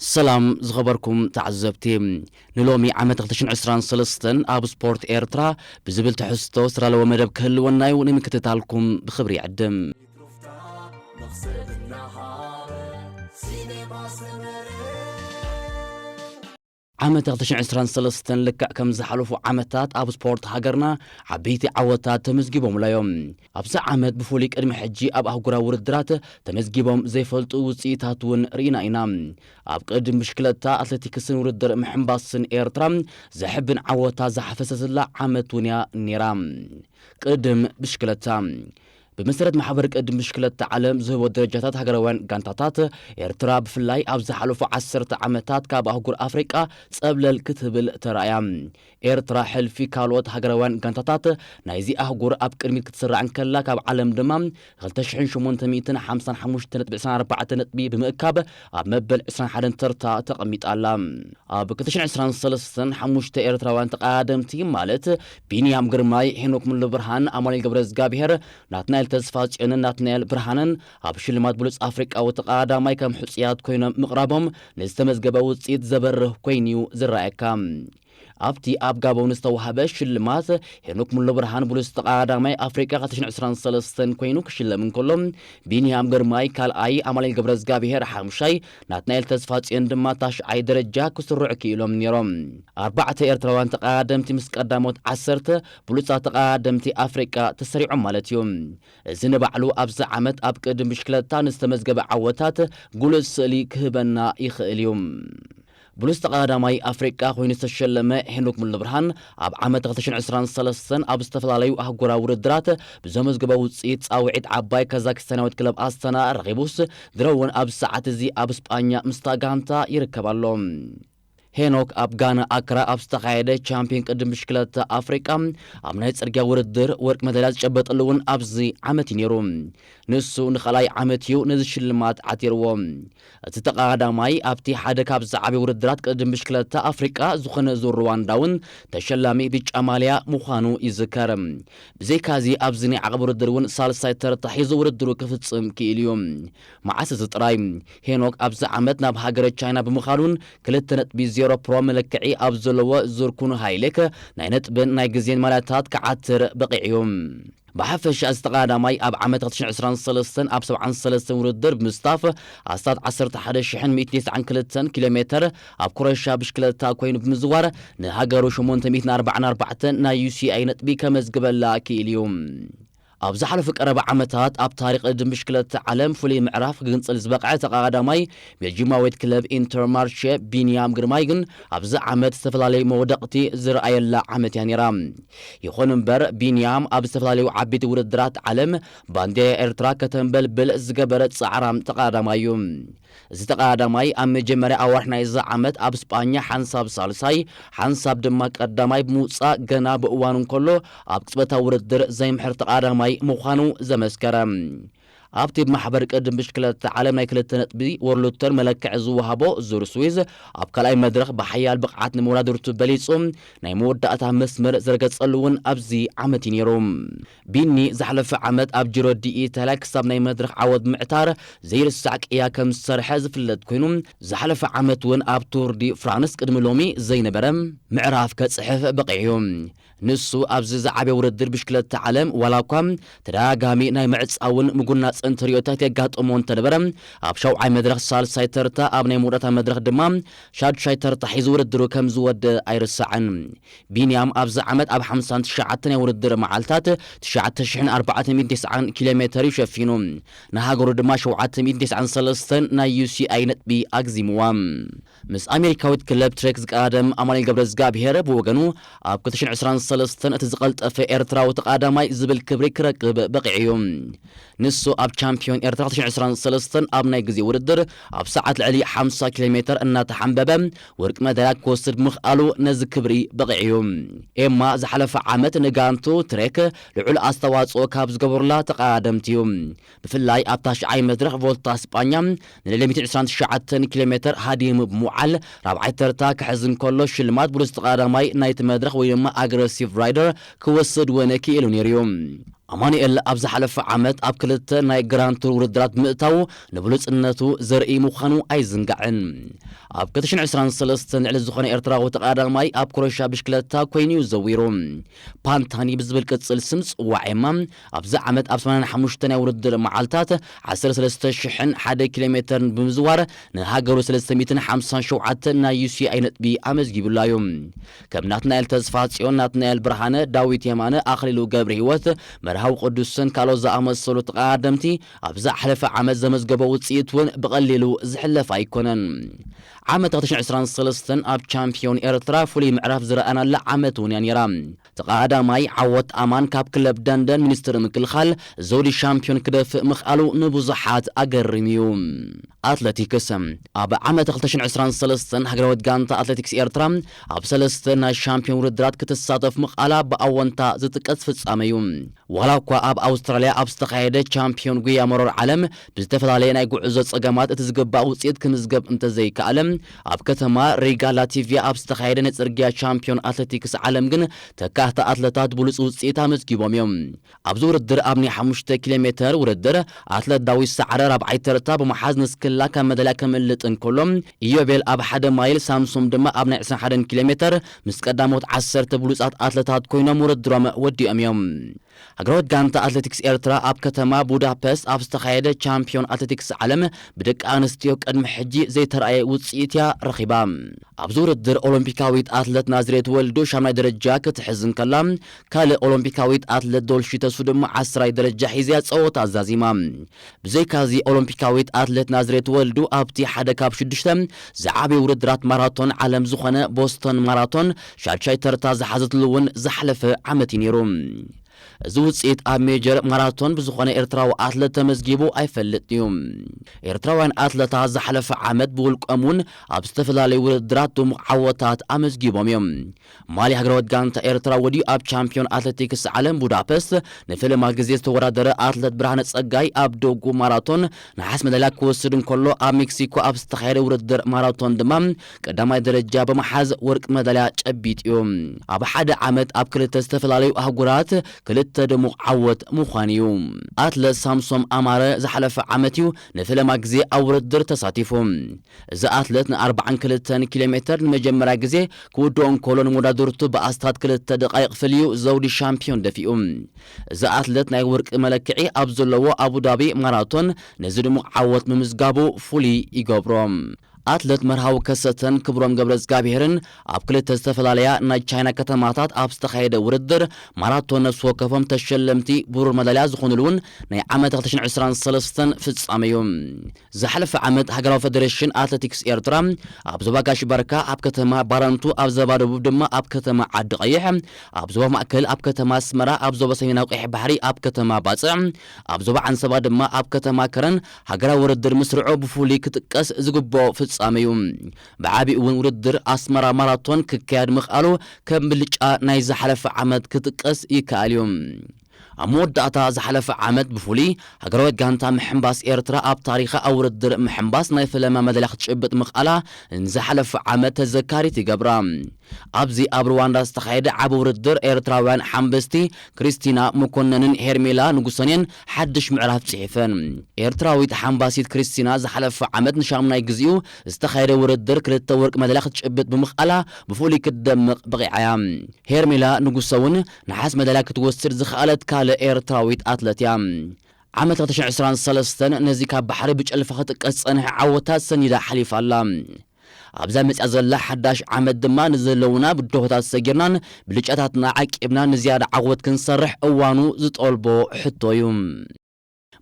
ሰላም ዝኸበርኩም ተዓዘብቲ፣ ንሎሚ ዓመት ክልተ ሽሕን ዕስራን ሰለስተን ኣብ ስፖርት ኤርትራ ብዝብል ትሕዝቶ ዝተዳለወ መደብ ክህልወና እዩ። ንምክትታልኩም ብኽብሪ ይዕድም። ዓመት ክልተ ሽሕን ዕስራን ሰለስተን ልክዕ ከም ዝሓለፉ ዓመታት ኣብ ስፖርት ሃገርና ዓበይቲ ዓወታት ተመዝጊቦምላ እዮም። ኣብዚ ዓመት ብፍሉይ ቅድሚ ሕጂ ኣብ ኣህጉራዊ ውድድራት ተመዝጊቦም ዘይፈልጡ ውፅኢታት እውን ርኢና ኢና። ኣብ ቅድም ብሽክለታ፣ ኣትሌቲክስን ውድድር ምሕንባስን ኤርትራ ዘሕብን ዓወታት ዝሓፈሰትላ ዓመት እውን እያ ነይራ። ቅድም ብሽክለታ። ብመሰረት ማሕበር ቅድም ብሽክለታ ዓለም ዝህቦ ደረጃታት ሃገራውያን ጋንታታት፣ ኤርትራ ብፍላይ ኣብ ዝሓለፉ ዓሰርተ ዓመታት ካብ ኣህጉር ኣፍሪቃ ጸብለል ክትብል ተራእያ። ኤርትራ ሕልፊ ካልኦት ሃገራውያን ጋንታታት ናይዚ ኣህጉር ኣብ ቅድሚት ክትስራዕ እንከላ፣ ካብ ዓለም ድማ ክልተ ሽሕን ሸሞንተ ሚእትን ሓምሳን ሓሙሽተ ነጥቢ ዕስራን ኣርባዕተን ነጥቢ ብምእካብ ኣብ መበል ዕስራን ሓደን ተርታ ተቐሚጣ ኣላ። ኣብ ክልተ ሽሕን ዕስራን ሰለስተን ሓሙሽተ ኤርትራውያን ተቐዳደምቲ ማለት ቢንያም ግርማይ፣ ሄኖክ ሙሉብርሃን፣ ኣማኑኤል ገብረዝጋብሄር፣ ናትናኤል ተስፋጽዮንን ናትናኤል ብርሃንን ኣብ ሽልማት ብሉጽ ኣፍሪቃዊ ተቐዳዳማይ ከም ሕጹያት ኮይኖም ምቕራቦም ንዝተመዝገበ ውጽኢት ዘበርህ ኮይኑ'ዩ ዝረኣየካ። ኣብቲ ኣብ ጋቦን ዝተዋህበ ሽልማት፣ ሄኖክ ሙሉብርሃን ብሉጽ ተቐዳዳማይ ኣፍሪቃ ክልተ ሽሕን ዕስራን ሰለስተን ኮይኑ ክሽለም እንከሎ፣ ቢንያም ግርማይ ካልኣይ፣ ኣማኑኤል ገብረዝጋብሄር ሓሙሻይ፣ ናትናኤል ተስፋጽዮን ድማ ታሽዓይ ደረጃ ክስርዑ ክኢሎም ነይሮም። ኣርባዕተ ኤርትራውያን ተቐዳደምቲ ምስ ቀዳሞት ዓሰርተ ብሉጻት ተቐዳደምቲ ኣፍሪቃ ተሰሪዖም ማለት እዩ። እዚ ንባዕሉ ኣብዚ ዓመት ኣብ ቅድም ብሽክለታ ንዝተመዝገበ ዓወታት ጉሉጽ ስእሊ ክህበና ይኽእል እዩ። ብሉጽ ተቐዳዳማይ ኣፍሪቃ ኮይኑ ዝተሸለመ ሄኖክ ሙሉብርሃን፣ ኣብ ዓመት ክልተ ሽሕን ዕስራን ሰለስተን ኣብ ዝተፈላለዩ ኣህጉራዊ ውድድራት ብዘመዝገቦ ውጽኢት ጻውዒት ዓባይ ካዛክስታናዊት ክለብ ኣስታና ረኺቡስ፣ ድሮ እውን ኣብዚ ሰዓት እዚ ኣብ ስጳኛ ምስታ ጋንታ ይርከብ ኣሎ። ሄኖክ ኣብ ጋና ኣክራ ኣብ ዝተኻየደ ቻምፒዮን ቅድም ብሽክለታ ኣፍሪቃ ኣብ ናይ ጽርግያ ውድድር ወርቂ መዳልያ ዝጨበጠሉ እውን ኣብዚ ዓመት እዩ ነይሩ። ንሱ ንኻልኣይ ዓመት እዩ ነዚ ሽልማት ዓቲርዎ። እቲ ተቐዳዳማይ ኣብቲ ሓደ ካብ ዝዓበዩ ውድድራት ቅድም ብሽክለታ ኣፍሪቃ ዝኾነ ዙር ሩዋንዳ እውን ተሸላሚ ብጫ ማልያ ምዃኑ ይዝከር። ብዘይካዚ ኣብዚ ናይ ዓቐብ ውድድር እውን ሳልሳይ ተርታ ሒዙ ውድድሩ ክፍጽም ክኢሉ እዩ። መዓስ እዚ ጥራይ፣ ሄኖክ ኣብዚ ዓመት ናብ ሃገረ ቻይና ብምኻዱን ክልተ ነጥቢ ዜሮ ፕሮ መለክዒ ኣብ ዘለዎ ዙር ኩኑ ሃይሌክ ናይ ነጥብን ናይ ግዜን ማልያታት ክዓትር በቒዑ እዩ። ብሓፈሻ እዚ ተቐዳዳማይ ኣብ ዓመት ክልተ ሽሕን ዕስራን ሰለስተን ኣብ ሰብዓን ሰለስተን ውድድር ብምስታፍ ኣስታት ዓሰርተ ሓደ ሽሕን ሚእትን ተስዓን ክልተን ኪሎ ሜተር ኣብ ኮረሻ ብሽክለታ ኮይኑ ብምዝዋር ንሃገሩ ሸሞንተ ሚእትን ኣርባዓን ኣርባዕተን ናይ ዩ ሲ ኣይ ነጥቢ ከመዝግበላ ክኢሉ እዩ። ኣብ ዝሓለፉ ቀረባ ዓመታት ኣብ ታሪኽ ቅድም ብሽክለታ ዓለም ፍሉይ ምዕራፍ ክግንጽል ዝበቕዐ ተቐዳዳማይ ቤልጂማዊት ክለብ ኢንተርማርሼ ቢንያም ግርማይ ግን ኣብዚ ዓመት ዝተፈላለዩ መውደቕቲ ዝረኣየላ ዓመት እያ ነይራ። ይኹን እምበር ቢንያም ኣብ ዝተፈላለዩ ዓበይቲ ውድድራት ዓለም ባንዴራ ኤርትራ ከተንበልብል ዝገበረ ጻዕራም ተቐዳዳማይ እዩ። እዚ ተቐዳዳማይ ኣብ መጀመርያ ኣዋርሕ ናይዚ ዓመት ኣብ ስጳኛ ሓንሳብ ሳልሳይ፣ ሓንሳብ ድማ ቀዳማይ ብምውጻእ ገና ብእዋኑ እንከሎ ኣብ ቅጽበታዊ ውድድር ዘይምሕር ተቐዳዳማይ ምዃኑ ዘመስከረ። ኣብቲ ብማሕበር ቅድም ብሽክለታ ዓለም ናይ ክልተ ነጥቢ ወርልድ ቱር መለክዒ ዝወሃቦ ዙር ስዊዝ ኣብ ካልኣይ መድረኽ ብሓያል ብቕዓት ንመወዳድርቱ በሊጹ ናይ መወዳእታ መስመር ዝረገጸሉ እውን ኣብዚ ዓመት እዩ ነይሩ። ቢኒ ዝሓለፈ ዓመት ኣብ ጂሮ ዲ ኢታልያ ክሳብ ናይ መድረኽ ዓወት ብምዕታር ዘይርሳዕ ቅያ ከም ዝሰርሐ ዝፍለጥ ኮይኑ፣ ዝሓለፈ ዓመት እውን ኣብ ቱር ዲ ፍራንስ ቅድሚ ሎሚ ዘይነበረ ምዕራፍ ከጽሕፍ በቒዑ እዩ። ንሱ ኣብዚ ዝዓበየ ውድድር ብሽክለታ ዓለም ዋላ እኳ ተደጋጋሚ ናይ ምዕጻውን ምጉናጽን ተርእዮታት የጋጥሞ እንተነበረ፣ ኣብ ሻውዓይ መድረኽ ሳልሳይ ተርታ፣ ኣብ ናይ መወዳእታ መድረኽ ድማ ሻዱሻይ ተርታ ሒዙ ውድድሩ ከም ዝወደ ኣይርሳዕን። ቢንያም ኣብዚ ዓመት ኣብ ሓምሳን ትሽዓተን ናይ ውድድር መዓልታት ትሽዓተ ሽሕን ኣርባዕተ ሚእትን ተስዓን ኪሎ ሜተር እዩ ሸፊኑ። ንሃገሩ ድማ ሸውዓተ ሚእትን ተስዓን ሰለስተን ናይ ዩ ሲ ኣይ ነጥቢ ኣግዚምዋ። ምስ ኣሜሪካዊት ክለብ ትሬክ ዝቀዳደም ኣማኑኤል ገብረዝጋብሄር ብወገኑ ኣብ ክልተ ሽሕን ዕስራን ሰለስተን እቲ ዝቐልጠፈ ኤርትራዊ ተቐዳዳማይ ዝብል ክብሪ ክረክብ በቒዑ እዩ። ንሱ ኣብ ቻምፒዮን ኤርትራ ክልተ ሽሕን ዕስራን ሰለስተን ኣብ ናይ ግዜ ውድድር ኣብ ሰዓት ልዕሊ ሓምሳ ኪሎ ሜተር እናተሓንበበ ወርቂ መዳልያ ክወስድ ምኽኣሉ ነዚ ክብሪ በቒዑ እዩ። ኤማ ዝሓለፈ ዓመት ንጋንቱ ትሬክ ልዑል ኣስተዋጽኦ ካብ ዝገበሩላ ተቐዳደምቲ እዩ። ብፍላይ ኣብ ታሽዓይ መድረኽ ቮልታ ስጳኛ ንልዕሊ ሚእትን ዕስራን ትሽዓተን ኪሎ ሜተር ሃዲሙ ብምውዓል ራብዓይ ተርታ ክሕዝ እንከሎ፣ ሽልማት ብሉጽ ተቐዳዳማይ ናይቲ መድረኽ ወይ ድማ ኣግረሲቭ ራይደር ክወስድ እውን ክኢሉ ነይሩ እዩ። ኣማኑኤል ኣብ ዝሓለፈ ዓመት ኣብ ክልተ ናይ ግራንድ ቱር ውድድራት ብምእታዉ ንብሉጽነቱ ዘርኢ ምዃኑ ኣይዝንጋዕን። ኣብ ክልተ ሽሕን ዕስራን ሰለስተን ልዕሊ ዝኾነ ኤርትራዊ ተቐዳዳማይ ኣብ ክሮኤሽያ ብሽክለታ ኮይኑ እዩ ዘዊሩ። ፓንታኒ ብዝብል ቅጽል ስም ጽዋዕ ኤማ ኣብዚ ዓመት ኣብ ሰማንያን ሓሙሽተ ናይ ውድድር መዓልታት ዓሰርተ ሰለስተ ሽሕን ሓደ ኪሎ ሜተርን ብምዝዋር ንሃገሩ ሰለስተ ሚእትን ሓምሳን ሸውዓተን ናይ ዩ ሲ ኣይ ነጥቢ ኣመዝጊቡላ እዩ። ከም ናትናኤል ተስፋጽዮን፣ ናትናኤል ብርሃነ፣ ዳዊት የማነ፣ ኣኽሊሉ ገብረ ህይወት፣ መርሃዊ ቅዱስን ካልኦት ዝኣመሰሉ ተቐዳደምቲ ኣብ ዝሓለፈ ዓመት ዘመዝገቦ ውጽኢት እውን ብቐሊሉ ዝሕለፍ ኣይኮነን። ዓመት ክልተ ሽሕን ዕስራን ሰለስተን ኣብ ቻምፒዮን ኤርትራ ፍሉይ ምዕራፍ ዝረኣናላ ዓመት እውን እያ ነይራ። ተቐዳዳማይ ዓወት ኣማን ካብ ክለብ ደንደን ሚኒስትሪ ምክልኻል ዘውዲ ሻምፒዮን ክደፍእ ምኽኣሉ ንብዙሓት ኣገሪሙ እዩ። ኣትለቲክስ። ኣብ ዓመት ክልተ ሽሕን ዕስራን ሰለስተን ሃገራዊት ጋንታ ኣትሌቲክስ ኤርትራ ኣብ ሰለስተ ናይ ሻምፒዮን ውድድራት ክትሳተፍ ምኽኣላ ብኣወንታ ዝጥቀስ ፍጻመ እዩ። ዋላ እኳ ኣብ ኣውስትራልያ ኣብ ዝተኻየደ ቻምፒዮን ጉያ መሮር ዓለም ብዝተፈላለየ ናይ ጉዕዞ ጸገማት እቲ ዝግባእ ውጽኢት ክምዝገብ እንተዘይከኣለ፣ ኣብ ከተማ ሪጋ ላቲቪያ ኣብ ዝተኻየደ ናይ ጽርግያ ቻምፒዮን ኣትሌቲክስ ዓለም ግን ተካእቲ ኣትለታት ብሉጽ ውጽኢት ኣመዝጊቦም እዮም። ኣብዚ ውድድር ኣብ ናይ ሓሙሽተ ኪሎ ሜተር ውድድር ኣትለት ዳዊት ሰዓረ ራብዓይ ተርታ ብምሓዝ ንስክላ ካብ መዳልያ ከምልጥ እንከሎ፣ ኢዮቤል ኣብ ሓደ ማይል፣ ሳምሶም ድማ ኣብ ናይ ዕስራን ሓደን ኪሎ ሜተር ምስ ቀዳሞት ዓሰርተ ብሉጻት ኣትለታት ኮይኖም ውድድሮም ወዲኦም እዮም። ሃገራዊት ጋንታ ኣትሌቲክስ ኤርትራ ኣብ ከተማ ቡዳፐስት ኣብ ዝተኻየደ ቻምፒዮን ኣትሌቲክስ ዓለም ብደቂ ኣንስትዮ ቅድሚ ሕጂ ዘይተራእየ ውጽኢት እያ ረኺባ። ኣብዚ ውድድር ኦሎምፒካዊት ኣትለት ናዝሬት ወልዱ ሻምናይ ደረጃ ክትሕዝ እንከላ፣ ካልእ ኦሎምፒካዊት ኣትለት ዶልሺ ተሱ ድማ ዓስራይ ደረጃ ሒዝያ ጸወታ ኣዛዚማ። ብዘይካዚ ኦሎምፒካዊት ኣትለት ናዝሬት ወልዱ ኣብቲ ሓደ ካብ ሽዱሽተ ዝዓበዩ ውድድራት ማራቶን ዓለም ዝኾነ ቦስቶን ማራቶን ሻድሻይ ተርታ ዝሓዘትሉ እውን ዝሓለፈ ዓመት እዩ ነይሩ። እዚ ውጽኢት ኣብ ሜጀር ማራቶን ብዝኾነ ኤርትራዊ ኣትለት ተመዝጊቡ ኣይፈልጥን እዩ። ኤርትራውያን ኣትለታት ዝሓለፈ ዓመት ብውልቆም እውን ኣብ ዝተፈላለዩ ውድድራት ድሙቕ ዓወታት ኣመዝጊቦም እዮም። ማሊ ሃገራዊት ጋንታ ኤርትራ ወዲኡ ኣብ ቻምፒዮን ኣትሌቲክስ ዓለም ቡዳፐስት ንፈለማ ግዜ ዝተወዳደረ ኣትለት ብርሃነ ጸጋይ ኣብ ደጉ ማራቶን ነሓስ መዳልያ ክወስድ እንከሎ፣ ኣብ ሜክሲኮ ኣብ ዝተኻየደ ውድድር ማራቶን ድማ ቀዳማይ ደረጃ ብምሓዝ ወርቂ መዳልያ ጨቢጡ እዩ። ኣብ ሓደ ዓመት ኣብ ክልተ ዝተፈላለዩ ኣህጉራት ክልተ ድሙቕ ዓወት ምዃን እዩ። ኣትለት ሳምሶም ኣማረ ዝሓለፈ ዓመት እዩ ንፈለማ ግዜ ኣብ ውድድር ተሳቲፉ። እዚ ኣትለት ን ኣርባዓን ክልተን ኪሎ ሜተር ንመጀመርያ ግዜ ክውድኦ እንከሎ፣ ንመወዳድርቱ ብኣስታት ክልተ ደቓይቕ ፍልዩ ዘውዲ ሻምፒዮን ደፊኡ። እዚ ኣትለት ናይ ወርቂ መለክዒ ኣብ ዘለዎ ኣቡዳቢ ማራቶን ነዚ ድሙቕ ዓወት ምምዝጋቡ ፍሉይ ይገብሮ። ኣትለት መርሃዊ ከሰተን ክብሮም ገብረ እግዚኣብሄርን ኣብ ክልተ ዝተፈላለያ ናይ ቻይና ከተማታት ኣብ ዝተኻየደ ውድድር ማራቶን ነፍሲ ወከፎም ተሸለምቲ ብሩር መዳልያ ዝኾኑሉ እውን ናይ ዓመት ክልተ ሽሕን ዕስራን ሰለስተን ፍጻመ እዩ። ዝሓለፈ ዓመት ሃገራዊ ፈደሬሽን ኣትሌቲክስ ኤርትራ ኣብ ዞባ ጋሽ ባርካ፣ ኣብ ከተማ ባረንቱ፣ ኣብ ዞባ ደቡብ ድማ ኣብ ከተማ ዓዲ ቀይሕ፣ ኣብ ዞባ ማእከል ኣብ ከተማ ኣስመራ፣ ኣብ ዞባ ሰሜናዊ ቀይሕ ባሕሪ ኣብ ከተማ ባጽዕ፣ ኣብ ዞባ ዓንሰባ ድማ ኣብ ከተማ ከረን ሃገራዊ ውድድር ምስርዑ ብፍሉይ ክጥቀስ ዝግብኦ ፍጻመ እዩ። ብዓቢኡ እውን ውድድር ኣስመራ ማራቶን ክካየድ ምኽኣሉ ከም ብልጫ ናይ ዝሓለፈ ዓመት ክጥቀስ ይከኣል እዩ። ኣብ መወዳእታ ዝሓለፈ ዓመት ብፍሉይ ሃገራዊት ጋንታ ምሕንባስ ኤርትራ ኣብ ታሪኻ ኣብ ውድድር ምሕንባስ ናይ ፈለማ መዳልያ ክትጭብጥ ምኽኣላ ንዝሓለፈ ዓመት ተዘካሪት ይገብራ። ኣብዚ ኣብ ሩዋንዳ ዝተኻየደ ዓቢ ውድድር ኤርትራውያን ሓምበስቲ ክሪስቲና መኮነንን ሄርሜላ ንጉሰን'የን ሓድሽ ምዕራፍ ጽሒፈን። ኤርትራዊት ሓምባሲት ክሪስቲና ዝሓለፈ ዓመት ንሻሙናይ ግዜኡ ዝተኻየደ ውድድር ክልተ ወርቂ መዳልያ ክትጭብጥ ብምኽኣላ ብፍሉይ ክትደምቕ በቒዓ'ያ። ሄርሜላ ንጉሰ እውን ነሓስ መዳልያ ክትወስድ ዝኸኣለት ካልእ ኤርትራዊት ኣትለት እያ። ዓመት ክልተ ሽሕን ዕስራን ሰለስተን ነዚ ካብ ባሕሪ ብጨልፋ ክጥቀስ ዝጸንሐ ዓወታት ሰኒዳ ሓሊፋ ኣላ። ኣብዛ መጽያ ዘላ ሓዳሽ ዓመት ድማ ንዘለዉና ብድሆታት ሰጊርናን ብልጫታትና ዓቂብና ንዝያዳ ዓወት ክንሰርሕ እዋኑ ዝጠልቦ ሕቶ እዩ።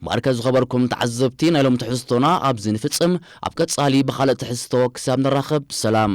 ማርከ ዝኸበርኩም ተዓዘብቲ፣ ናይ ሎም ትሕዝቶና ኣብዚ ንፍጽም። ኣብ ቀጻሊ ብኻልእ ትሕዝቶ ክሳብ ንራኸብ፣ ሰላም።